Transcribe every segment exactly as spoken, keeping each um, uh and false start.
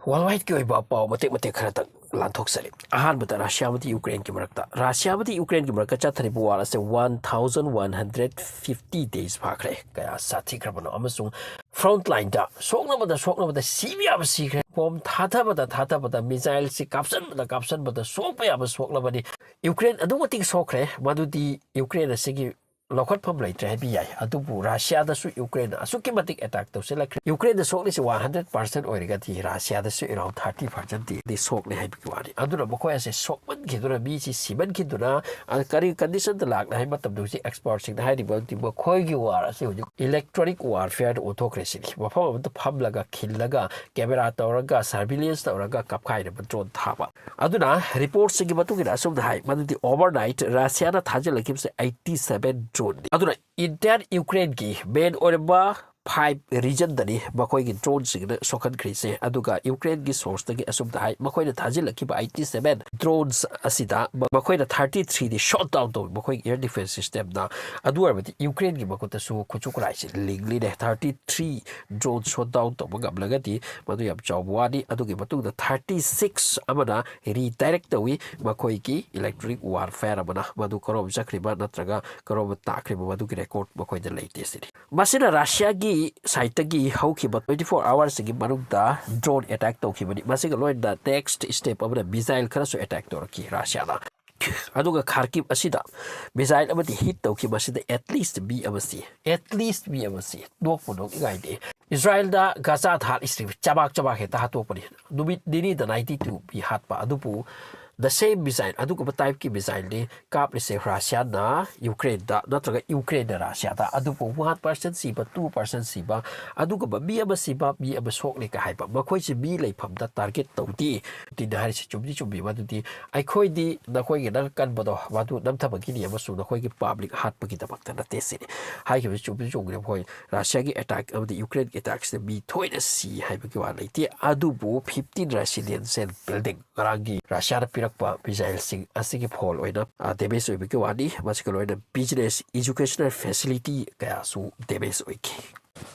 World ꯋꯥꯏꯗꯀꯤ ꯑꯣꯏꯕ ꯄꯥꯎ ꯃꯇꯦꯛ ꯃꯇꯦꯛ ꯈꯔꯇꯪ ꯂꯥꯟꯊꯣꯛꯆꯔꯤ꯫ ꯑꯍꯥꯟꯕꯗ ꯔꯁꯤꯌꯥ ꯑꯃꯗꯤ ꯌꯨꯀ꯭ꯔꯦꯟꯒꯤ ꯃꯔꯛꯇ, ꯔꯁꯤꯌꯥ ꯑꯃꯗꯤ ꯌꯨꯀ꯭ꯔꯦꯟꯒꯤ ꯃꯔꯛꯇ ꯆꯠꯊꯔꯤꯕ ꯋꯥꯔ ꯑꯁꯦ one thousand one hundred fifty days ꯐꯥꯈ꯭ꯔꯦ꯫ ꯀꯌꯥ ꯁꯥꯊꯤꯈ꯭ꯔꯕꯅꯣ ꯑꯃꯁꯨꯡ ꯐ꯭ꯔꯣꯟꯠ ꯂꯥꯏꯟꯗ ꯁꯣꯛꯅꯕꯗ ꯁꯣꯛꯅꯕꯗ ꯁꯤꯕ ꯌꯥꯕ ꯁꯤꯈ꯭ꯔꯦ꯫ ꯕꯣꯝ ꯊꯥꯊꯕꯗ ꯊꯥꯊꯕꯗ, ꯃꯤꯁꯥꯏꯜꯁꯤ ꯀꯥꯞꯁꯟꯕꯗ ꯀꯥꯞꯁꯟꯕꯗ ꯁꯣꯛꯄ ꯌꯥꯕ ꯁꯣꯛꯂꯕꯅꯤ꯫ ꯌꯨꯀ꯭ꯔꯦꯟ ꯑꯗꯨꯛ ꯃꯇꯤꯛ ꯁꯣꯛꯈ꯭ꯔꯦ, ꯃꯗꯨꯗꯤ ꯌꯨꯀ꯭ꯔꯦꯟ ꯑꯁꯤꯒꯤ ꯂꯧꯈꯠꯐꯝ ꯂꯩꯇ꯭ꯔꯦ ꯍꯥꯏꯕ ꯌꯥꯏ꯫ ꯑꯗꯨꯕꯨ ꯔꯁꯤꯌꯥꯗꯁꯨ ꯌꯨꯀ꯭ꯔꯦꯟꯅ ꯑꯁꯨꯛꯀꯤ ꯃꯇꯤꯛ ꯑꯦꯇꯥꯛ ꯇꯧꯁꯤꯜꯂꯛꯈ꯭ꯔꯦ꯫ ꯌꯨꯀ꯭ꯔꯦꯟꯗ ꯁꯣꯛꯂꯤꯁꯤ ꯋꯥꯟ ꯍꯟꯗ꯭ꯔꯦꯠ ꯄꯥꯔꯁꯦꯟ ꯑꯣꯏꯔꯒꯗꯤ ꯔꯁꯤꯌꯥꯗꯁꯨ ꯑꯦꯔꯥꯎꯟ ꯊꯥꯔꯇꯤ ꯄꯥꯔꯁꯦꯟꯇꯤ ꯁꯣꯛꯂꯦ ꯍꯥꯏꯕꯒꯤ ꯋꯥꯅꯤ꯫ ꯑꯗꯨꯅ ꯃꯈꯣꯏ ꯑꯁꯦ ꯁꯣꯛꯃꯟꯈꯤꯗꯨꯅ, ꯃꯤꯁꯤ ꯁꯤꯃꯟꯈꯤꯗꯨꯅ, ꯑ, ꯀꯔꯤ ꯀꯟꯗꯤꯁꯟꯗ ꯂꯥꯛꯂꯦ ꯍꯥꯏꯕ ꯃꯇꯝꯗ ꯍꯧꯖꯤꯛ ꯑꯦꯛꯁꯄꯔꯠꯁꯤꯡꯅ ꯍꯥꯏꯔꯤꯕ ꯍꯧꯖꯤꯛ ꯃꯈꯣꯏꯒꯤ ꯋꯥꯔ ꯑꯁꯤ ꯍꯧꯖꯤꯛ ꯏꯂꯦꯛꯇ꯭ꯔꯣꯅꯤꯛ ꯋꯥꯔꯐꯤꯌꯔꯗ ꯑꯣꯟꯊꯣꯛꯈ꯭ꯔꯦ ꯁꯤꯅꯤ꯫ ꯃꯐꯝ ꯑꯃꯗ ꯐꯝꯂꯒ, ꯈꯤꯜꯂꯒ, ꯀꯦꯃꯦꯔꯥ ꯇꯧꯔꯒ, ꯁꯔꯚꯤꯂꯦꯟꯁ ꯇꯧꯔꯒ ꯀꯥꯞꯈꯥꯏꯅꯕ ꯗ꯭ꯔꯣꯟ ꯊꯥꯕ꯫ ꯑꯗꯨꯅ ꯔꯤꯄꯣꯔꯠꯁꯤꯡꯒꯤ ꯃꯇꯨꯡ ꯏꯟꯅ ꯑꯁꯨꯝꯅ ꯍꯥꯏ, ꯃꯗꯨꯗꯤ ꯑꯣꯚꯔꯅꯥꯏꯠ ꯔꯁꯤꯌꯥꯅ ꯊꯥꯖꯤꯜꯂꯛꯈꯤꯕꯁꯦ ꯑꯩꯠꯇꯤ ꯁꯚꯦꯟ ꯗ꯭ꯔꯣꯟꯅꯤ꯫ ꯑꯗꯨꯅ ꯏꯟꯇꯤꯌꯥꯟ ꯌꯨꯀ꯭ꯔꯦꯟꯒꯤ ꯃꯦꯟ ꯑꯣꯏꯔꯕ ꯐꯥꯏꯚ ꯔꯤꯖꯟꯗꯅꯤ ꯃꯈꯣꯏꯒꯤ ꯗ꯭ꯔꯣꯟꯁꯤꯡꯅ ꯁꯣꯛꯍꯟꯈ꯭ꯔꯤꯁꯦ꯫ ꯑꯗꯨꯒ ꯌꯨꯀ꯭ꯔꯦꯟꯒꯤ ꯁꯣꯔꯁꯇꯒꯤ ꯑꯁꯨꯝꯅ ꯍꯥꯏ, ꯃꯈꯣꯏꯅ ꯊꯥꯖꯤꯜꯂꯛꯈꯤꯕ ꯑꯩꯠꯇꯤ ꯁꯚꯦꯟ ꯗ꯭ꯔꯣꯟꯁ ꯑꯁꯤꯗ ꯃꯈꯣꯏꯅ ꯊꯥꯔꯇꯤ ꯊ꯭ꯔꯤꯗꯤ ꯁꯣꯠ ꯗꯥꯎꯟ ꯇꯧꯏ ꯃꯈꯣꯏꯒꯤ ꯑꯦꯌꯔ ꯗꯤꯐꯦꯟꯁ ꯁꯤꯁꯇꯦꯝꯅ꯫ ꯑꯗꯨ ꯑꯣꯏꯔꯕꯗꯤ ꯌꯨꯀ꯭ꯔꯦꯟꯒꯤ ꯃꯈꯨꯠꯇꯁꯨ ꯈꯨꯠꯁꯨ ꯈꯨꯠꯂꯥꯏꯁꯤ ꯂꯤꯡꯂꯤꯅꯦ꯫ ꯊꯥꯔꯇꯤ ꯊ꯭ꯔꯤ ꯗ꯭ꯔꯣꯟ ꯁꯣꯠ ꯗꯥꯎꯟ ꯇꯧꯕ ꯉꯝꯂꯒꯗꯤ ꯃꯗꯨ ꯌꯥꯝ ꯆꯥꯎꯕ ꯋꯥꯅꯤ꯫ ꯑꯗꯨꯒꯤ ꯃꯇꯨꯡꯗ ꯊꯥꯔꯇꯤ ꯁꯤꯛꯁ ꯑꯃꯅ ꯔꯤꯗꯥꯏꯔꯦꯛ ꯇꯧꯏ ꯃꯈꯣꯏꯒꯤ ꯏꯂꯦꯛꯇ꯭ꯔꯣꯅꯤꯛ ꯋꯥꯔꯐꯦꯌꯔ ꯑꯃꯅ꯫ ꯃꯗꯨ ꯀꯔꯣꯝ ꯆꯠꯈ꯭ꯔꯤꯕ ꯅꯠꯇ꯭ꯔꯒ ꯀꯔꯣꯝ ꯇꯥꯈ꯭ꯔꯤꯕ, ꯃꯗꯨꯒꯤ ꯔꯦꯀꯣꯔꯠ ꯃꯈꯣꯏꯗ ꯂꯩꯇꯦ ꯁꯤꯅꯤ꯫ ꯃꯁꯤꯅ ꯔꯁꯤꯌꯥꯒꯤ ꯁꯥꯏꯠꯇꯒꯤ ꯍꯧꯈꯤꯕ ꯇ꯭ꯋꯦꯟꯇꯤ ꯐꯣꯔ ꯑꯋꯥꯔꯁꯤꯒꯤ ꯃꯅꯨꯡꯗ ꯗ꯭ꯔꯣꯟ ꯑꯦꯇꯥꯛ ꯇꯧꯈꯤꯕꯅꯤ꯫ ꯃꯁꯤꯒ ꯂꯣꯏꯅꯅ ꯅꯦꯛꯁ ꯁ꯭ꯇꯦꯞ ꯑꯃꯅ ꯃꯤꯁꯥꯏꯜ ꯈꯔꯁꯨ ꯑꯦꯇꯥꯛ ꯇꯧꯔꯛꯈꯤ ꯔꯁꯤꯌꯥꯅ꯫ ꯑꯗꯨꯒ ꯈꯥꯔꯀꯤꯞ ꯑꯁꯤꯗ ꯃꯤꯁꯥꯏꯜ ꯑꯃꯗꯤ ꯍꯤꯠ ꯇꯧꯈꯤ꯫ ꯃꯁꯤꯗ ꯑꯦꯠꯂꯤꯁ ꯃꯤ ꯑꯃ ꯁꯤ, ꯑꯦꯠꯂꯤꯁ ꯃꯤ ꯑꯃ ꯁꯤ꯫ ꯅꯣꯛꯄꯨ ꯅꯣꯛꯅꯤꯡꯉꯥꯏꯗꯤ꯫ ꯏꯁꯔꯥꯏꯜꯗ ꯒꯥꯖꯥꯗ ꯍꯥꯠꯂꯤꯁꯤ ꯆꯕꯥꯛ ꯆꯕꯥꯛ ꯍꯦꯛꯇ ꯍꯥꯠꯇꯣꯛꯄꯅꯤ꯫ ꯅꯨꯃꯤꯠ ꯅꯤꯅꯤꯗ ꯅꯥꯏꯟꯇꯤ ꯇꯨ ꯃꯤ ꯍꯥꯠꯄ꯫ ꯑꯗꯨꯕꯨ the same missile, ꯑꯗꯨꯒꯨꯝꯕ ꯇꯥꯏꯞꯀꯤ ꯃꯤꯁꯥꯏꯜꯅꯤ ꯀꯥꯞꯂꯤꯁꯦ ꯔꯁꯤꯌꯥꯅ ꯌꯨꯀ꯭ꯔꯦꯟꯗ, ꯅꯠꯇ꯭ꯔꯒ ꯌꯨꯀ꯭ꯔꯦꯟꯅ ꯔꯁꯤꯌꯥꯗ꯫ ꯑꯗꯨꯕꯨ ꯋꯥꯟ ꯄꯥꯔꯁꯟ ꯁꯤꯕ, ꯇꯨ ꯄꯥꯔꯁꯟ ꯁꯤꯕ, ꯑꯗꯨꯒꯨꯝꯕ ꯃꯤ ꯑꯃ ꯁꯤꯕ, ꯃꯤ ꯑꯃ ꯁꯣꯛꯂꯦ ꯀ ꯍꯥꯏꯕ, ꯃꯈꯣꯏꯁꯤ ꯃꯤ ꯂꯩꯐꯝꯗ ꯇꯥꯔꯒꯦꯠ ꯇꯧꯗꯦ꯫ ꯄꯨꯇꯤꯟꯅ ꯍꯥꯏꯔꯤꯁꯤ ꯆꯨꯝꯗꯤ ꯆꯨꯝꯃꯤ꯫ ꯃꯗꯨꯗꯤ ꯑꯩꯈꯣꯏꯗꯤ ꯅꯈꯣꯏꯒꯤ ꯅꯪ ꯀꯟꯕꯗꯣ ꯃꯗꯨ ꯅꯝꯊꯕꯒꯤꯅꯤ ꯑꯃꯁꯨꯡ ꯅꯈꯣꯏꯒꯤ ꯄꯥꯕ꯭ꯂꯤꯛ ꯍꯥꯠꯄꯒꯤꯗꯃꯛꯇ ꯅꯠꯇꯦ ꯁꯤꯅꯤ꯫ ꯍꯥꯏꯈꯤꯕꯁꯤ ꯆꯨꯝꯗꯤ ꯆꯨꯝꯒꯅꯤ꯫ ꯃꯈꯣꯏ ꯔꯁꯤꯌꯥꯒꯤ ꯑꯦꯇꯥꯛ ꯑꯃꯗꯤ ꯌꯨꯀ꯭ꯔꯦꯟꯒꯤ ꯑꯦꯇꯥꯛꯁꯤꯗ ꯃꯤ ꯊꯣꯏꯅ ꯁꯤ ꯍꯥꯏꯕꯒꯤ ꯋꯥ ꯂꯩꯇꯦ꯫ ꯑꯗꯨꯕꯨ ꯐꯤꯐꯇꯤꯟ ꯔꯦꯁꯤꯗꯦꯟꯁꯤꯌꯦꯜ ꯕꯤꯜꯗꯤꯡ ꯉꯔꯥꯡꯒꯤ ꯔꯁꯤꯌꯥꯅ ꯄꯤꯔꯛꯄ ꯃꯤꯁꯥꯏꯜꯁꯤꯡ ꯑꯁꯤꯒꯤ ꯐꯣꯜ ꯑꯣꯏꯅ, ꯑ, ꯗꯦꯃꯦꯖ ꯑꯣꯏꯕꯒꯤ ꯋꯥꯅꯤ꯫ ꯃꯁꯤꯒ ꯂꯣꯏꯅꯅ ꯕꯤꯖꯤꯅꯦꯁ, ꯏꯖꯨꯀꯦꯁꯅꯦꯜ ꯐꯦꯁꯤꯂꯤꯇꯤ ꯀꯌꯥꯁꯨ ꯗꯦꯃꯦꯖ ꯑꯣꯏꯈꯤ꯫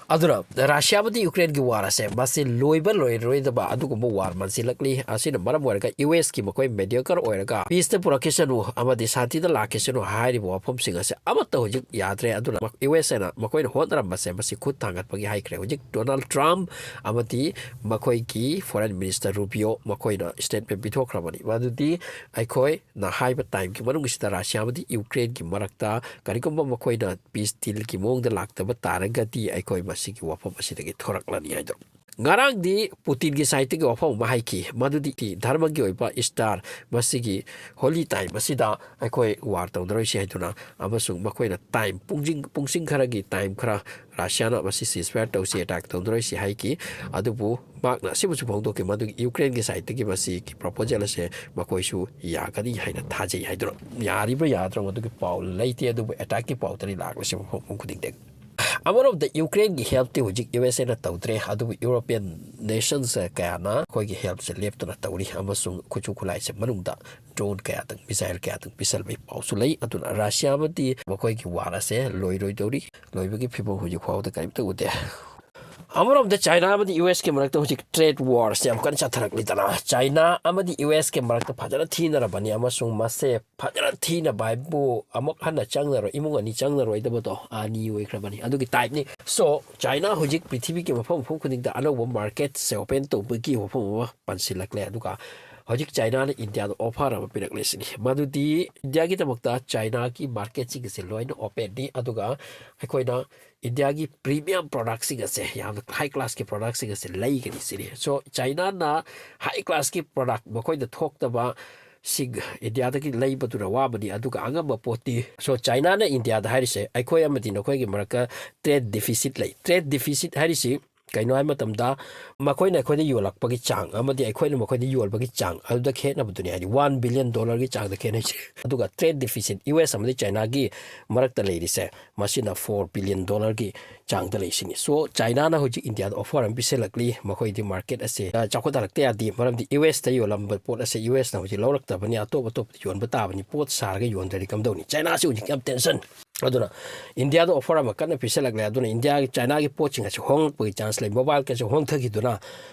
ꯑꯗꯨꯅ ꯔꯁꯤꯌꯥ ꯑꯃꯗꯤ ꯌꯨꯀ꯭ꯔꯦꯟꯒꯤ ꯋꯥꯔ ꯑꯁꯦ ꯃꯁꯤ ꯂꯣꯏꯕ ꯂꯣꯏꯔꯔꯣꯏꯗꯕ ꯑꯗꯨꯒꯨꯝꯕ ꯋꯥꯔ ꯃꯥꯟꯁꯤꯜꯂꯛꯂꯤ꯫ ꯑꯁꯤꯅ ꯃꯔꯝ ꯑꯣꯏꯔꯒ ꯌꯨ ꯑꯦꯁꯀꯤ ꯃꯈꯣꯏ ꯃꯦꯗꯤꯌꯦꯇꯔ ꯑꯣꯏꯔꯒ ꯄꯤꯁꯇ ꯄꯨꯔꯛꯈꯤꯁꯅꯨ ꯑꯃꯗꯤ ꯁꯥꯟꯇꯤꯗ ꯂꯥꯛꯈꯤꯁꯅꯨ ꯍꯥꯏꯔꯤꯕ ꯋꯥꯐꯝꯁꯤꯡ ꯑꯁꯦ ꯑꯃꯠꯇ ꯍꯧꯖꯤꯛ ꯌꯥꯗ꯭ꯔꯦ꯫ ꯑꯗꯨꯅ ꯌꯨ ꯑꯦꯁ ꯑꯦꯅ ꯃꯈꯣꯏꯅ ꯍꯣꯠꯅꯔꯝꯕꯁꯦ ꯃꯁꯤ ꯈꯨꯠ ꯊꯥꯡꯒꯠꯄꯒꯤ ꯍꯥꯏꯈ꯭ꯔꯦ꯫ ꯍꯧꯖꯤꯛ ꯗꯣꯅꯥꯜꯗ ꯇ꯭ꯔꯝꯞ ꯑꯃꯗꯤ ꯃꯈꯣꯏꯒꯤ ꯐꯣꯔꯦꯟ ꯃꯤꯅꯤꯁꯇꯔ ꯔꯨꯕꯤꯌꯣ ꯃꯈꯣꯏꯅ ꯁ꯭ꯇꯦꯠꯃꯦꯟ ꯄꯤꯊꯣꯛꯈ꯭ꯔꯕꯅꯤ꯫ ꯃꯗꯨꯗꯤ ꯑꯩꯈꯣꯏꯅ ꯍꯥꯏꯕ ꯇꯥꯏꯝꯒꯤ ꯃꯅꯨꯡꯁꯤꯗ ꯔꯁꯤꯌꯥ ꯑꯃꯗꯤ ꯌꯨꯀ꯭ꯔꯦꯟꯒꯤ ꯃꯔꯛꯇ ꯀꯔꯤꯒꯨꯝꯕ ꯃꯈꯣꯏꯅ ꯄꯤꯁ ꯗꯤꯜꯒꯤ ꯃꯑꯣꯡꯗ ꯂꯥꯛꯇꯕ ꯇꯥꯔꯒꯗꯤ ꯑꯩꯈꯣꯏ ꯃꯁꯤꯒꯤ ꯋꯥꯐꯝ ꯑꯁꯤꯗꯒꯤ ꯊꯣꯔꯛꯂꯅꯤ ꯍꯥꯏꯗꯣ꯫ ꯉꯔꯥꯡꯗꯤ ꯄꯨꯇꯤꯟꯒꯤ ꯁꯥꯏꯠꯇꯒꯤ ꯋꯥꯐꯝ ꯑꯃ ꯍꯥꯏꯈꯤ, ꯃꯗꯨꯗꯤ ꯙꯔꯃꯒꯤ ꯑꯣꯏꯕ ꯏꯁꯇꯥꯔ ꯃꯁꯤꯒꯤ ꯍꯣꯂꯤ ꯇꯥꯏꯝ ꯑꯁꯤꯗ ꯑꯩꯈꯣꯏ ꯋꯥꯔ ꯇꯧꯅꯔꯣꯏꯁꯤ ꯍꯥꯏꯗꯨꯅ, ꯑꯃꯁꯨꯡ ꯃꯈꯣꯏꯅ ꯇꯥꯏꯝ ꯄꯨꯡꯖꯤꯡ-, ꯄꯨꯡꯁꯤꯡ ꯈꯔꯒꯤ ꯇꯥꯏꯝ ꯈꯔ ꯔꯁꯤꯌꯥꯅ ꯃꯁꯤ ceasefire ꯇꯧꯁꯤ, ꯑꯦꯇꯥꯛ ꯇꯧꯅꯔꯣꯏꯁꯤ ꯍꯥꯏꯈꯤ꯫ ꯑꯗꯨꯕꯨ ꯃꯍꯥꯛꯅ ꯑꯁꯤꯕꯨꯁꯨ ꯐꯣꯡꯗꯣꯛꯈꯤ, ꯃꯗꯨꯒꯤ ꯌꯨꯀ꯭ꯔꯦꯟꯒꯤ ꯁꯥꯏꯠꯇꯒꯤ ꯃꯁꯤꯒꯤ ꯄ꯭ꯔꯣꯄꯣꯖꯦꯜ ꯑꯁꯦ ꯃꯈꯣꯏꯁꯨ ꯌꯥꯒꯅꯤ ꯍꯥꯏꯅ ꯊꯥꯖꯩ ꯍꯥꯏꯗꯨꯅ꯫ ꯌꯥꯔꯤꯕ꯭ꯔꯥ ꯌꯥꯗ꯭ꯔꯥ ꯃꯗꯨꯒꯤ ꯄꯥꯎ ꯂꯩꯇꯦ, ꯑꯗꯨꯕꯨ ꯑꯦꯇꯥꯛꯀꯤ ꯄꯥꯎꯗꯅꯤ ꯂꯥꯛꯂꯤꯁꯤ ꯃꯐꯝ ꯈꯨꯗꯤꯡꯗꯒꯤ꯫ ꯑꯃꯔꯣꯝꯗ ꯌꯨꯀ꯭ꯔꯦꯟꯒꯤ ꯍꯦꯜꯞꯇꯤ ꯍꯧꯖꯤꯛ ꯌꯨ ꯑꯦꯁ ꯑꯦꯅ ꯇꯧꯗ꯭ꯔꯦ, ꯑꯗꯨꯕꯨ ꯌꯨꯔꯣꯄꯤꯌꯟ ꯅꯦꯁꯟꯁ ꯀꯌꯥꯅ ꯑꯩꯈꯣꯏꯒꯤ ꯍꯦꯜꯞꯁꯦ ꯂꯦꯞꯇꯅ ꯇꯧꯔꯤ, ꯑꯃꯁꯨꯡ ꯈꯨꯠꯁꯨ ꯈꯨꯠꯂꯥꯏꯁꯦ ꯃꯅꯨꯡꯗ ꯗ꯭ꯔꯣꯟ ꯀꯌꯥꯗꯪ, ꯃꯤꯁꯥꯏꯜ ꯀꯌꯥꯗꯪ ꯄꯤꯁꯜꯕꯒꯤ ꯄꯥꯎꯁꯨ ꯂꯩ꯫ ꯑꯗꯨꯅ ꯔꯁꯤꯌꯥ ꯑꯃꯗꯤ ꯃꯈꯣꯏꯒꯤ ꯋꯥꯔ ꯑꯁꯦ ꯂꯣꯏꯔꯣꯏꯗꯧꯔꯤ, ꯂꯣꯏꯕꯒꯤ ꯐꯤꯕꯝ ꯍꯧꯖꯤꯛ ꯐꯥꯎꯕꯗ ꯀꯔꯤꯝꯇ ꯎꯗꯦ꯫ ꯑꯃꯔꯣꯝꯗ ꯆꯥꯏꯅꯥ ꯑꯃꯗꯤ ꯌꯨ ꯑꯦꯁꯀꯤ ꯃꯔꯛꯇ ꯍꯧꯖꯤꯛ ꯇ꯭ꯔꯦꯗ ꯋꯥꯔꯁꯦ ꯌꯥꯝ ꯀꯟꯅ ꯆꯠꯊꯔꯛꯂꯤꯗꯅ꯫ ꯆꯥꯏꯅꯥ ꯑꯃꯗꯤ ꯌꯨ ꯑꯦꯁꯀꯤ ꯃꯔꯛꯇ ꯐꯖꯅ ꯊꯤꯅꯔꯕꯅꯤ, ꯑꯃꯁꯨꯡ ꯃꯁꯦ ꯐꯖꯅ ꯊꯤꯅꯕ ꯍꯥꯏꯕꯨ ꯑꯃꯨꯛ ꯍꯟꯅ ꯆꯪꯅꯔꯣꯏ, ꯏꯃꯨꯡ ꯑꯅꯤ ꯆꯪꯅꯔꯣꯏꯗꯕꯗꯣ ꯑꯅꯤ ꯑꯣꯏꯈ꯭ꯔꯕꯅꯤ, ꯑꯗꯨꯒꯤ ꯇꯥꯏꯞꯅꯤ꯫ ꯁꯣ ꯆꯥꯏꯅꯥ ꯍꯧꯖꯤꯛ ꯄ꯭ꯔꯤꯊꯤꯕꯤꯒꯤ ꯃꯐꯝ ꯃꯐꯝ ꯈꯨꯗꯤꯡꯗ ꯑꯅꯧꯕ ꯃꯥꯔꯀꯦꯠꯁꯦ ꯑꯣꯄꯦꯟ ꯇꯧꯕꯒꯤ ꯋꯥꯐꯝ ꯑꯃ ꯄꯟꯁꯤꯜꯂꯛꯂꯦ꯫ ꯑꯗꯨꯒ ꯍꯧꯖꯤꯛ ꯆꯥꯏꯅꯥꯅ ꯏꯟꯗꯤꯌꯥꯗ ꯑꯣꯐꯔ ꯑꯃ ꯄꯤꯔꯛꯂꯤꯁꯤꯅꯤ, ꯃꯗꯨꯗꯤ ꯏꯟꯗꯤꯌꯥꯒꯤꯗꯃꯛꯇ ꯆꯥꯏꯅꯥꯒꯤ ꯃꯥꯔꯀꯦꯠꯁꯤꯡ ꯑꯁꯦ ꯂꯣꯏꯅ ꯑꯣꯄꯦꯟꯅꯤ꯫ ꯑꯗꯨꯒ ꯑꯩꯈꯣꯏꯅ ꯏꯟꯗꯤꯌꯥꯒꯤ ꯄ꯭ꯔꯤꯃꯤꯌꯝ ꯄ꯭ꯔꯣꯗꯛꯁꯤꯡ ꯑꯁꯦ, ꯌꯥꯝꯅ ꯍꯥꯏ ꯀ꯭ꯂꯥꯁꯀꯤ ꯄ꯭ꯔꯣꯗꯛꯁꯤꯡ ꯑꯁꯦ ꯂꯩꯒꯅꯤ ꯁꯤꯅꯤ꯫ ꯁꯣ ꯆꯥꯏꯅꯥꯅ ꯍꯥꯏ ꯀ꯭ꯂꯥꯁꯀꯤ ꯄ꯭ꯔꯣꯗꯛ ꯃꯈꯣꯏꯗ ꯊꯣꯛꯇꯕ ꯁꯤꯡ ꯏꯟꯗꯤꯌꯥꯗꯒꯤ ꯂꯩꯕꯗꯨꯅ ꯋꯥꯕꯅꯤ꯫ ꯑꯗꯨꯒ ꯑꯉꯝꯕ ꯄꯣꯠꯇꯤ, ꯁꯣ ꯆꯥꯏꯅꯥꯅ ꯏꯟꯗꯤꯌꯥꯗ ꯍꯥꯏꯔꯤꯁꯦ, ꯑꯩꯈꯣꯏ ꯑꯃꯗꯤ ꯅꯈꯣꯏꯒꯤ ꯃꯔꯛꯇ ꯇ꯭ꯔꯦꯗ ꯗꯤꯐꯤꯁꯤꯠ ꯂꯩ꯫ ꯇ꯭ꯔꯦꯗ ꯗꯤꯐꯤꯁꯤꯠ ꯍꯥꯏꯔꯤꯁꯤ ꯀꯩꯅꯣ ꯍꯥꯏꯕ ꯃꯇꯝꯗ, ꯃꯈꯣꯏꯅ ꯑꯩꯈꯣꯏꯗ ꯌꯣꯜꯂꯛꯄꯒꯤ ꯆꯥꯡ ꯑꯃꯗꯤ ꯑꯩꯈꯣꯏꯅ ꯃꯈꯣꯏꯗ ꯌꯣꯟꯕꯒꯤ ꯆꯥꯡ ꯑꯗꯨꯗ ꯈꯦꯠꯅꯕꯗꯨꯅꯤ, ꯍꯥꯏꯗꯤ ꯋꯥꯟ ꯕꯤꯂꯤꯌꯟ ꯗꯣꯂꯔꯒꯤ ꯆꯥꯡꯗ ꯈꯦꯠꯅꯩꯁꯦ꯫ ꯑꯗꯨꯒ ꯇ꯭ꯔꯦꯗ ꯗꯤꯐꯤꯁꯤꯠ ꯌꯨ ꯑꯦꯁ ꯑꯃꯗꯤ ꯆꯥꯏꯅꯥꯒꯤ ꯃꯔꯛꯇ ꯂꯩꯔꯤꯁꯦ, ꯃꯁꯤꯅ ꯐꯣꯔ ꯕꯤꯂꯤꯌꯟ ꯗꯣꯂꯔꯒꯤ ꯆꯥꯡꯗ ꯂꯩꯁꯤꯅꯤ꯫ ꯁꯣ ꯆꯥꯏꯅꯥꯅ ꯍꯧꯖꯤꯛ ꯏꯟꯗꯤꯌꯥꯗ ꯑꯣꯐꯔ ꯑꯃ ꯄꯤꯁꯤꯜꯂꯛꯂꯤ, ꯃꯈꯣꯏꯗꯤ ꯃꯥꯔꯀꯦꯠ ꯑꯁꯦ, ꯑ, ꯆꯥꯎꯈꯠꯍꯜꯂꯛꯇ ꯌꯥꯗꯦ, ꯃꯔꯝꯗꯤ ꯌꯨ ꯑꯦꯁꯇ ꯌꯣꯜꯂꯝꯕ ꯄꯣꯠ ꯑꯁꯦ ꯌꯨ ꯑꯦꯁꯅ ꯍꯧꯖꯤꯛ ꯂꯧꯔꯛꯇꯕꯅꯤ, ꯑꯇꯣꯞ ꯑꯇꯣꯞꯄꯗ ꯌꯣꯟꯕ ꯇꯥꯕꯅꯤ, ꯄꯣꯠ ꯁꯥꯔꯒ ꯌꯣꯟꯗ꯭ꯔꯗꯤ ꯀꯝꯗꯧꯅꯤ? ꯆꯥꯏꯅꯥꯁꯤ ꯍꯧꯖꯤꯛ ꯌꯥꯝ ꯇꯦꯟꯁꯟ ꯑꯗꯨꯅ ꯏꯟꯗꯤꯌꯥꯗ offer ꯑꯃ ꯀꯟꯅ ꯄꯤꯁꯜꯂꯛꯂꯦ꯫ ꯑꯗꯨꯅ ꯏꯟꯗꯤꯌꯥꯒꯤ, ꯆꯥꯏꯅꯥꯒꯤ ꯄꯣꯠꯁꯤꯡ ꯑꯁꯤ ꯍꯣꯡꯂꯛꯄꯒꯤ chance ꯂꯩ꯫ Mobileꯒꯁꯨ ꯍꯣꯡꯊꯈꯤꯗꯨꯅ,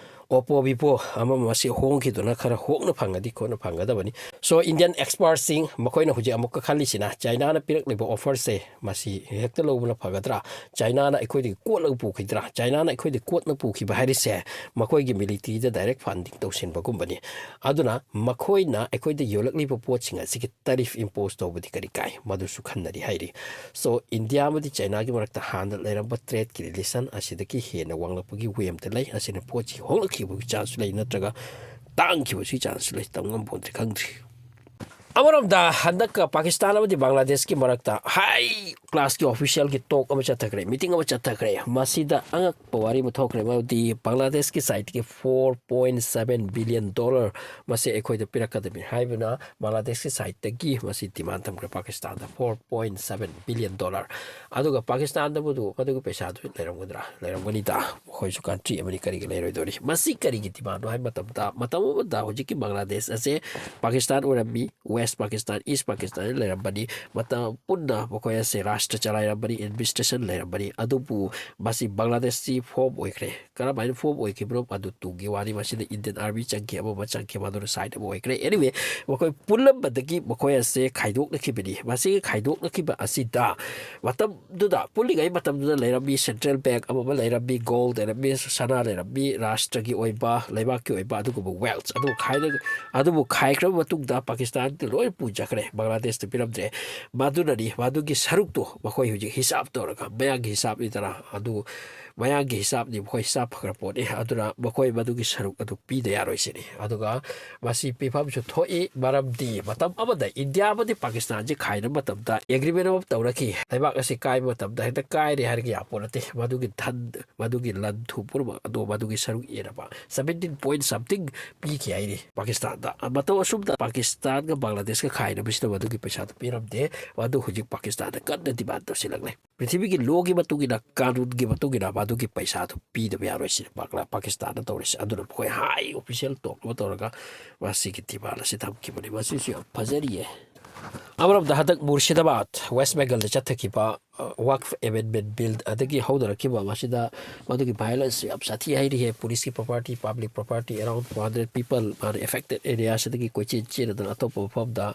Oppo, Vivo ꯑꯃ ꯑꯃ ꯑꯁꯤ ꯍꯣꯡꯈꯤꯗꯨꯅ ꯈꯔ ꯍꯣꯡꯅ ꯐꯪꯉꯗꯤ ꯈꯣꯠꯅ ꯐꯪꯒꯗꯕꯅꯤ꯫ So, Indian expertꯁꯤꯡ ꯃꯈꯣꯏꯅ ꯍꯧꯖꯤꯛ ꯑꯃꯨꯛꯀ ꯈꯜꯂꯤꯁꯤꯅ, ꯆꯥꯏꯅꯥꯅ ꯄꯤꯔꯛꯂꯤꯕ offerꯁꯦ ꯃꯁꯤ ꯍꯦꯛꯇ ꯂꯧꯕꯅ ꯐꯒꯗ꯭ꯔꯥ? ꯆꯥꯏꯅꯥꯅ ꯑꯩꯈꯣꯏꯗꯒꯤ ꯀꯣꯠꯂꯒ ꯄꯨꯈꯤꯗ꯭ꯔꯥ? ꯆꯥꯏꯅꯥꯅ ꯑꯩꯈꯣꯏꯗꯒꯤ ꯀꯣꯠꯅ ꯄꯨꯈꯤꯕ ꯍꯥꯏꯔꯤꯁꯦ ꯃꯈꯣꯏꯒꯤ militaryꯗ direct funding ꯇꯧꯁꯤꯟꯕꯒꯨꯝꯕꯅꯤ꯫ ꯑꯗꯨꯅ ꯃꯈꯣꯏꯅ ꯑꯩꯈꯣꯏꯗ ꯌꯣꯜꯂꯛꯂꯤꯕ ꯄꯣꯠꯁꯤꯡ ꯑꯁꯤꯒꯤ tariff impose ꯇꯧꯕꯗꯤ ꯀꯔꯤ ꯀꯥꯏ? ꯃꯗꯨꯁꯨ ꯈꯟꯅꯔꯤ ꯍꯥꯏꯔꯤ꯫ So, ꯏꯟꯗꯤꯌꯥ ꯑꯃꯗꯤ ꯆꯥꯏꯅꯥꯒꯤ ꯃꯔꯛꯇ ꯍꯥꯟꯅ ꯂꯩꯔꯝꯕ tradeꯀꯤ relation ꯑꯁꯤꯗꯒꯤ ꯍꯦꯟꯅ ꯋꯥꯡꯂꯛꯄꯒꯤ ꯋꯦ ꯑꯃꯗ ꯂꯩ꯫ ꯑꯁꯤꯅ ꯄꯣꯠꯁꯤ ꯍꯣꯡꯂꯛꯈꯤꯕꯒꯤ chance ꯂꯩ, ꯅꯠꯇ꯭ꯔꯒ ꯇꯥꯡꯈꯤꯕꯁꯨ chance ꯂꯩ, ꯇꯝ ꯉꯝꯄꯣꯟꯇꯦ, ꯈꯪꯗ꯭ꯔꯤ꯫ ꯑꯃꯔꯣꯝꯗ ꯍꯟꯗꯛꯀ ꯄꯥꯀꯤꯁꯇꯥꯟ ꯑꯃꯗꯤ ꯕꯪꯒ꯭ꯂꯥꯗꯦꯁꯀꯤ ꯃꯔꯛꯇ high classꯀꯤ officialꯒꯤ talk ꯑꯃ ꯆꯠꯊꯈ꯭ꯔꯦ, meeting ꯑꯃ ꯆꯠꯊꯈ꯭ꯔꯦ꯫ ꯃꯁꯤꯗ ꯑꯉꯛꯄ ꯋꯥꯔꯤ ꯑꯃ ꯊꯣꯛꯈ꯭ꯔꯦ, ꯃꯗꯨꯗꯤ ꯕꯪꯒ꯭ꯂꯥꯗꯦꯁꯀꯤ sideꯀꯤ four point seven billion dollar ꯃꯁꯤ ꯑꯩꯈꯣꯏꯗ ꯄꯤꯔꯛꯀꯗꯕꯅꯤ ꯍꯥꯏꯕꯅ ꯕꯪꯒ꯭ꯂꯥꯗꯦꯁꯀꯤ sideꯇꯒꯤ ꯃꯁꯤ demand ꯊꯝꯈ꯭ꯔꯦ ꯄꯥꯀꯤꯁꯇꯥꯟꯗ, four point seven billion dollar꯫ ꯑꯗꯨꯒ ꯄꯥꯀꯤꯁꯇꯥꯟꯗꯕꯨ ꯑꯗꯨ, ꯑꯗꯨꯒꯤ ꯄꯩꯁꯥꯗꯨ ꯂꯩꯔꯝꯒꯗ꯭ꯔꯥ? ꯂꯩꯔꯝꯒꯅꯤꯗ, ꯃꯈꯣꯏꯁꯨ country ꯑꯃꯅꯤ, ꯀꯔꯤꯒꯤ ꯂꯩꯔꯣꯏꯗꯣꯔꯤ? ꯃꯁꯤ ꯀꯔꯤꯒꯤ demandꯅꯣ ꯍꯥꯏꯕ ꯃꯇꯝꯗ, ꯃꯇꯝ ꯑꯃꯗ ꯍꯧꯖꯤꯛꯀꯤ ꯕꯪꯒ꯭ꯂꯥꯗꯦꯁ ꯑꯁꯦ ꯄꯥꯀꯤꯁꯇꯥꯟ ꯑꯣꯏꯔꯝꯃꯤ, West Pakistan, East Pakistan ꯂꯩꯔꯝꯕꯅꯤ, ꯃꯇꯝ ꯄꯨꯟꯅ ꯃꯈꯣꯏ ꯑꯁꯦ ꯔꯥꯁꯇ꯭ꯔ ꯆꯂꯥꯏꯔꯝꯕꯅꯤ, administration ꯂꯩꯔꯝꯕꯅꯤ꯫ ꯑꯗꯨꯕꯨ ꯃꯁꯤ ꯕꯪꯒ꯭ꯂꯥꯗꯦꯁꯁꯤ form ꯑꯣꯏꯈ꯭ꯔꯦ꯫ ꯀꯔꯝꯍꯥꯏꯅ form ꯑꯣꯏꯈꯤꯕꯅꯣ ꯑꯗꯨ ꯇꯨꯡꯒꯤ ꯋꯥꯔꯤ꯫ ꯃꯁꯤꯗ Indian Army ꯆꯪꯈꯤ, ꯑꯃ ꯑꯃ ꯆꯪꯈꯤ, ꯃꯗꯨꯅ side ꯑꯃ ꯑꯣꯏꯈ꯭ꯔꯦ꯫ Anyway, ꯃꯈꯣꯏ ꯄꯨꯜꯂꯝꯕꯗꯒꯤ ꯃꯈꯣꯏ ꯑꯁꯦ ꯈꯥꯏꯗꯣꯛꯅꯈꯤꯕꯅꯤ꯫ ꯃꯁꯤꯒꯤ ꯈꯥꯏꯗꯣꯛꯅꯈꯤꯕ ꯑꯁꯤꯗ ꯃꯇꯝꯗꯨꯗ, ꯄꯨꯜꯂꯤꯉꯩ ꯃꯇꯝꯗꯨꯗ ꯂꯩꯔꯝꯃꯤ central bank ꯑꯃ ꯑꯃ ꯂꯩꯔꯝꯃꯤ, gold ꯂꯩꯔꯝꯃꯤ, ꯁꯅꯥ ꯂꯩꯔꯝꯃꯤ, ꯔꯥꯁꯇ꯭ꯔꯒꯤ ꯑꯣꯏꯕ, ꯂꯩꯕꯥꯛꯀꯤ ꯑꯣꯏꯕ ꯑꯗꯨꯒꯨꯝꯕ wealth ꯑꯗꯨ ꯈꯥꯏꯅ-, ꯑꯗꯨꯕꯨ ꯈꯥꯏꯈ꯭ꯔꯕ ꯃꯇꯨꯡꯗ ꯄꯥꯀꯤꯁꯇꯥꯟꯗ ꯂꯣꯏ ꯄꯨꯖꯈ꯭ꯔꯦ, ꯕꯪꯒ꯭ꯂꯥꯗꯦꯁꯇ ꯄꯤꯔꯝꯗ꯭ꯔꯦ꯫ ꯃꯗꯨꯅꯅꯤ ꯃꯗꯨꯒꯤ ꯁꯔꯨꯛꯇꯨ ꯃꯈꯣꯏ ꯍꯧꯖꯤꯛ ꯍꯤꯁꯥꯞ ꯇꯧꯔꯒ, ꯃꯌꯥꯡꯒꯤ ꯍꯤꯁꯥꯞꯅꯤꯗꯅ, ꯑꯗꯨ ꯃꯌꯥꯡꯒꯤ ꯍꯤꯁꯥꯞꯅꯤ, ꯃꯈꯣꯏ ꯍꯤꯁꯥꯞ ꯐꯈ꯭ꯔ ꯄꯣꯠꯅꯤ꯫ ꯑꯗꯨꯅ ꯃꯈꯣꯏ ꯃꯗꯨꯒꯤ ꯁꯔꯨꯛ ꯑꯗꯨ ꯄꯤꯗ ꯌꯥꯔꯣꯏ ꯁꯤꯅꯤ꯫ ꯑꯗꯨꯒ ꯃꯁꯤ ꯄꯤꯐꯝꯁꯨ ꯊꯣꯛꯏ, ꯃꯔꯝꯗꯤ ꯃꯇꯝ ꯑꯃꯗ ꯏꯟꯗꯤꯌꯥ ꯑꯃꯗꯤ ꯄꯥꯀꯤꯁꯇꯥꯟꯁꯤ ꯈꯥꯏꯅꯕ ꯃꯇꯝꯗ agreement ꯑꯃ ꯇꯧꯔꯛꯈꯤ꯫ ꯂꯩꯕꯥꯛ ꯑꯁꯤ ꯀꯥꯏꯕ ꯃꯇꯝꯗ ꯍꯦꯛꯇ ꯀꯥꯏꯔꯦ ꯍꯥꯏꯔꯒ ꯌꯥꯄꯣꯠ ꯅꯠꯇꯦ꯫ ꯃꯗꯨꯒꯤ ꯙꯟ, ꯃꯗꯨꯒꯤ ꯂꯟ ꯊꯨꯝ ꯄꯨꯝꯅꯃꯛ ꯑꯗꯨ ꯃꯗꯨꯒꯤ ꯁꯔꯨꯛ ꯌꯦꯟꯅꯕ seventeen point something ꯄꯤꯈꯤ ꯍꯥꯏꯔꯤ ꯄꯥꯀꯤꯁꯇꯥꯟꯗ꯫ ꯃꯇꯧ ꯑꯁꯨꯝꯅ ꯄꯥꯀꯤꯁꯇꯥꯟꯒ ꯕꯪꯒ꯭ꯂꯥꯗꯦꯁꯀ ꯈꯥꯏꯅꯕꯁꯤꯅ ꯃꯗꯨꯒꯤ ꯄꯩꯁꯥꯗꯨ ꯄꯤꯔꯝꯗꯦ꯫ ꯃꯗꯨ ꯍꯧꯖꯤꯛ ꯄꯥꯀꯤꯁꯇꯥꯟꯗ ꯀꯟꯅ demand ꯇꯧꯁꯤꯜꯂꯛꯂꯦ꯫ ꯄ꯭ꯔꯤꯊꯤꯕꯤꯒꯤ lawꯒꯤ ꯃꯇꯨꯡ ꯏꯟꯅ, ꯀꯥꯅꯨꯟꯒꯤ ꯃꯇꯨꯡ ꯏꯟꯅ ꯃꯗꯨꯒꯤ ꯄꯩꯁꯥꯗꯨ ꯄꯤꯗꯕ ꯌꯥꯔꯣꯏ ꯁꯤꯅꯤ ꯄꯥꯛꯂ-, ꯄꯥꯀꯤꯁꯇꯥꯟꯅ ꯇꯧꯔꯤꯁꯦ꯫ ꯑꯗꯨꯅ ꯃꯈꯣꯏ high official talk ꯑꯃ ꯇꯧꯔꯒ ꯃꯁꯤꯒꯤ demand ꯑꯁꯤ ꯊꯝꯈꯤꯕꯅꯤ꯫ ꯃꯁꯤꯁꯨ ꯌꯥꯝ ꯐꯖꯔꯤꯌꯦ꯫ ꯑꯃꯔꯣꯝꯗ ꯍꯟꯗꯛ ꯃꯨꯔꯁꯤꯗꯥꯕꯥꯗ, ꯋꯦꯁ ꯕꯦꯡꯒꯜꯗ ꯆꯠꯊꯈꯤꯕ ꯋꯥꯛꯐ ꯑꯦꯃꯦꯟꯃꯦꯟ ꯕꯤꯜ ꯑꯗꯒꯤ ꯍꯧꯅꯔꯛꯈꯤꯕ ꯃꯁꯤꯗ ꯃꯗꯨꯒꯤ ꯚꯥꯏꯑꯣꯂꯦꯟꯁ ꯌꯥꯝ ꯁꯥꯊꯤ ꯍꯥꯏꯔꯤꯍꯦ꯫ ꯄꯨꯂꯤꯁꯀꯤ property, public property, around four hundred people ꯃꯥꯅ ꯑꯦꯐꯦꯛꯇꯦꯠ ꯑꯦꯔꯤꯌꯥꯁꯤꯗꯒꯤ ꯀꯣꯏꯆꯦꯟ ꯆꯦꯟꯅꯗꯅ ꯑꯇꯣꯞꯄ ꯃꯐꯝꯗ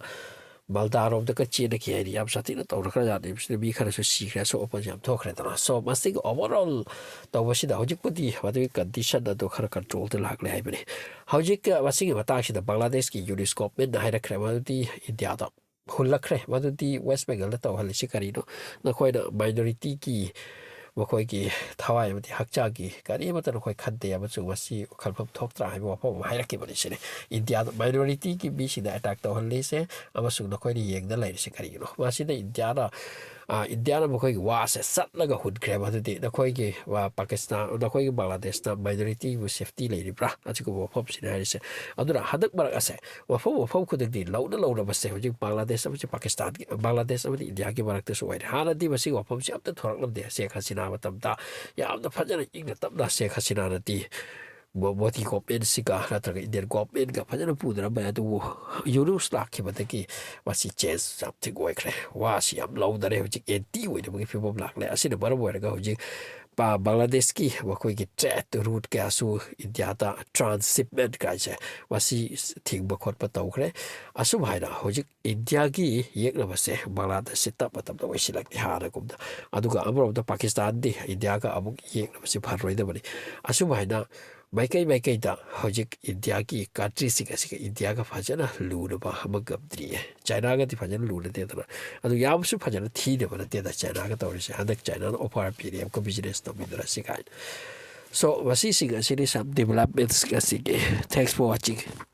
ꯃꯜꯗꯥꯔꯣꯝꯗꯒ ꯆꯦꯟꯅꯈꯤ ꯍꯥꯏꯗꯤ ꯌꯥꯝ ꯁꯥꯊꯤꯅ ꯇꯧꯔꯈ꯭ꯔꯖꯥꯠꯅꯤ꯫ ꯃꯁꯤꯗ ꯃꯤ ꯈꯔꯁꯨ ꯁꯤꯈ꯭ꯔꯦ, ꯑꯁꯣꯛ ꯑꯄꯟ ꯌꯥꯝ ꯊꯣꯛꯈ꯭ꯔꯦꯗꯅ꯫ ꯁꯣ ꯃꯁꯤꯒꯤ ꯑꯣꯚꯔꯑꯣꯜ ꯇꯧꯕꯁꯤꯗ ꯍꯧꯖꯤꯛꯄꯨꯗꯤ ꯃꯗꯨꯒꯤ ꯀꯟꯗꯤꯁꯟ ꯑꯗꯨ ꯈꯔ ꯀꯟꯇ꯭ꯔꯣꯜꯗ ꯂꯥꯛꯂꯦ ꯍꯥꯏꯕꯅꯤ꯫ ꯍꯧꯖꯤꯛ ꯃꯁꯤꯒꯤ ꯃꯇꯥꯡꯁꯤꯗ ꯕꯪꯒ꯭ꯂꯥꯗꯦꯁꯀꯤ ꯌꯨꯅꯤꯁ ꯒꯣꯚꯔꯟꯃꯦꯟꯠꯅ ꯍꯥꯏꯔꯛꯈ꯭ꯔꯦ ꯃꯗꯨꯗꯤ ꯏꯟꯗꯤꯌꯥꯗ ꯍꯨꯜꯂꯛꯈ꯭ꯔꯦ꯫ ꯃꯗꯨꯗꯤ ꯋꯦꯁ ꯕꯦꯡꯒꯜꯗ ꯇꯧꯍꯜꯂꯤꯁꯤ ꯀꯔꯤꯅꯣ? ꯅꯈꯣꯏꯅ ꯃꯥꯏꯅꯣꯔꯤꯇꯤꯒꯤ ꯃꯈꯣꯏꯒꯤ ꯊꯋꯥꯏ ꯑꯃꯗꯤ ꯍꯛꯆꯥꯡꯒꯤ ꯀꯔꯤꯃꯠꯇ ꯅꯈꯣꯏ ꯈꯟꯗꯦ ꯑꯃꯁꯨꯡ ꯃꯁꯤ ꯈꯟꯐꯝ ꯊꯣꯛꯇ꯭ꯔꯥ ꯍꯥꯏꯕ ꯋꯥꯐꯝ ꯑꯃ ꯍꯥꯏꯔꯛꯈꯤꯕꯅꯤ꯫ ꯁꯤꯅꯤ ꯏꯟꯗꯤꯌꯥꯗ ꯃꯥꯏꯅꯣꯔꯤꯇꯤꯒꯤ ꯃꯤꯁꯤꯡꯗ ꯑꯦꯇꯥꯛ ꯇꯧꯍꯜꯂꯤꯁꯦ ꯑꯃꯁꯨꯡ ꯅꯈꯣꯏꯅ ꯌꯦꯡꯗ ꯂꯩꯔꯤꯁꯤ ꯀꯔꯤꯒꯤꯅꯣ? ꯃꯁꯤꯗ ꯏꯟꯗꯤꯌꯥꯅ, ꯑ, ꯏꯟꯗꯤꯌꯥꯅ ꯃꯈꯣꯏꯒꯤ ꯋꯥꯁꯦ ꯆꯠꯂꯒ ꯍꯨꯟꯈ꯭ꯔꯦ꯫ ꯃꯗꯨꯗꯤ ꯅꯈꯣꯏꯒꯤ, ꯑ, ꯄꯥꯀꯤꯁꯇꯥꯟ, ꯅꯈꯣꯏꯒꯤ ꯕꯪꯒ꯭ꯂꯥꯗꯦꯁꯇ ꯃꯥꯏꯅꯣꯔꯤꯇꯤꯕꯨ ꯁꯦꯐꯇꯤ ꯂꯩꯔꯤꯕ꯭ꯔꯥ? ꯑꯁꯤꯒꯨꯝꯕ ꯋꯥꯐꯝꯁꯤꯅꯤ ꯍꯥꯏꯔꯤꯁꯦ꯫ ꯑꯗꯨꯅ ꯍꯟꯗꯛ ꯃꯔꯛ ꯑꯁꯦ ꯃꯐꯝ ꯃꯐꯝ ꯈꯨꯗꯤꯡꯗꯤ ꯂꯧꯅ ꯂꯧꯅꯕꯁꯦ ꯍꯧꯖꯤꯛ ꯕꯪꯒ꯭ꯂꯥꯗꯦꯁ ꯑꯃꯁꯨꯡ ꯄꯥꯀꯤꯁꯇꯥꯟꯒꯤ, ꯕꯪꯒ꯭ꯂꯥꯗꯦꯁ ꯑꯃꯗꯤ ꯏꯟꯗꯤꯌꯥꯒꯤ ꯃꯔꯛꯇꯁꯨ ꯑꯣꯏꯔꯦ꯫ ꯍꯥꯟꯅꯗꯤ ꯃꯁꯤꯒꯤ ꯋꯥꯐꯝꯁꯤ ꯑꯝꯇ ꯊꯣꯔꯛꯂꯝꯗꯦ꯫ ꯁꯦꯈ ꯍꯁꯤꯅꯥ ꯃꯇꯝꯗ ꯌꯥꯝꯅ ꯐꯖꯅ ꯏꯪꯅ ꯇꯞꯅ ꯁꯦꯈ ꯍꯁꯤꯅꯥꯅꯗꯤ ꯃꯣ-, ꯃꯣꯗꯤ ꯒꯣꯚꯔꯟꯃꯦꯟꯠꯁꯤꯒ ꯅꯠꯇ꯭ꯔꯒ ꯏꯟꯗꯤꯌꯟ ꯒꯣꯚꯔꯟꯃꯦꯟꯠꯒ ꯐꯖꯅ ꯄꯨꯅꯔꯝꯕ ꯌꯥꯏ꯫ ꯑꯗꯨꯕꯨ ꯌꯨꯅꯨꯁ ꯂꯥꯛꯈꯤꯕꯗꯒꯤ ꯃꯁꯤ ꯆꯦꯟꯖ ꯌꯥꯝ ꯊꯤꯅ ꯑꯣꯏꯈ꯭ꯔꯦ꯫ ꯋꯥꯁꯤ ꯌꯥꯝ ꯂꯧꯗꯔꯦ꯫ ꯍꯧꯖꯤꯛ ꯑꯦꯟꯇꯤ ꯑꯣꯏꯅꯕꯒꯤ ꯐꯤꯕꯝ ꯂꯥꯛꯂꯦ꯫ ꯑꯁꯤꯅ ꯃꯔꯝ ꯑꯣꯏꯔꯒ ꯍꯧꯖꯤꯛ ꯄ-, ꯕꯪꯒ꯭ꯂꯥꯗꯦꯁꯀꯤ ꯃꯈꯣꯏꯒꯤ ꯇ꯭ꯔꯦꯗ ꯔꯨꯠ ꯀꯌꯥꯁꯨ ꯏꯟꯗꯤꯌꯥꯗ ꯇ꯭ꯔꯥꯟꯁꯁꯤꯞꯃꯦꯟꯠ ꯀꯥꯏꯁꯦ ꯃꯁꯤ ꯊꯤꯡꯕ ꯈꯣꯠꯄ ꯇꯧꯈ꯭ꯔꯦ꯫ ꯑꯁꯨꯝ ꯍꯥꯏꯅ ꯍꯧꯖꯤꯛ ꯏꯟꯗꯤꯌꯥꯒꯤ ꯌꯦꯛꯅꯕꯁꯦ ꯕꯪꯒ꯭ꯂꯥꯗꯦꯁꯁꯤ ꯇꯞꯅ ꯇꯞꯅ ꯑꯣꯏꯁꯤꯜꯂꯛꯂꯦ ꯍꯥꯟꯅꯒꯨꯝꯅ꯫ ꯑꯗꯨꯒ ꯑꯃꯔꯣꯝꯗ ꯄꯥꯀꯤꯁꯇꯥꯟꯗꯤ ꯏꯟꯗꯤꯌꯥꯒ ꯑꯃꯨꯛ ꯌꯦꯛꯅꯕꯁꯤ ꯐꯔꯣꯏꯗꯕꯅꯤ꯫ ꯑꯁꯨꯝ ꯍꯥꯏꯅ ꯃꯥꯏꯀꯩ ꯃꯥꯏꯀꯩꯗ ꯍꯧꯖꯤꯛ ꯏꯟꯗꯤꯌꯥꯒꯤ ꯀꯟꯇ꯭ꯔꯤꯁꯤꯡ ꯑꯁꯤꯒ ꯏꯟꯗꯤꯌꯥꯒ ꯐꯖꯅ ꯂꯨꯅꯕ ꯑꯃ ꯉꯝꯗ꯭ꯔꯤꯌꯦ꯫ ꯆꯥꯏꯅꯥꯒꯗꯤ ꯐꯖꯅ ꯂꯨꯅꯗꯦꯗꯅ꯫ ꯑꯗꯨ ꯌꯥꯝꯁꯨ ꯐꯖꯅ ꯊꯤꯅꯕ ꯅꯠꯇꯦꯗ ꯆꯥꯏꯅꯥꯒ ꯇꯧꯔꯤꯁꯦ꯫ ꯍꯟꯗꯛ ꯆꯥꯏꯅꯥꯅ ꯑꯣꯐꯔ ꯄꯤꯔꯦ ꯑꯃꯨꯛꯀ ꯕꯤꯖꯤꯅꯦꯁ ꯇꯧꯃꯤꯟꯅꯔꯁꯤ ꯀꯥꯏꯅ꯫ ꯁꯣ ꯃꯁꯤꯁꯤꯡ ꯑꯁꯤꯅꯤ ꯁꯝ ꯗꯤꯕꯂꯞꯃꯦꯟꯠꯁ ꯑꯁꯤꯒꯤ꯫ Thanks for watching꯫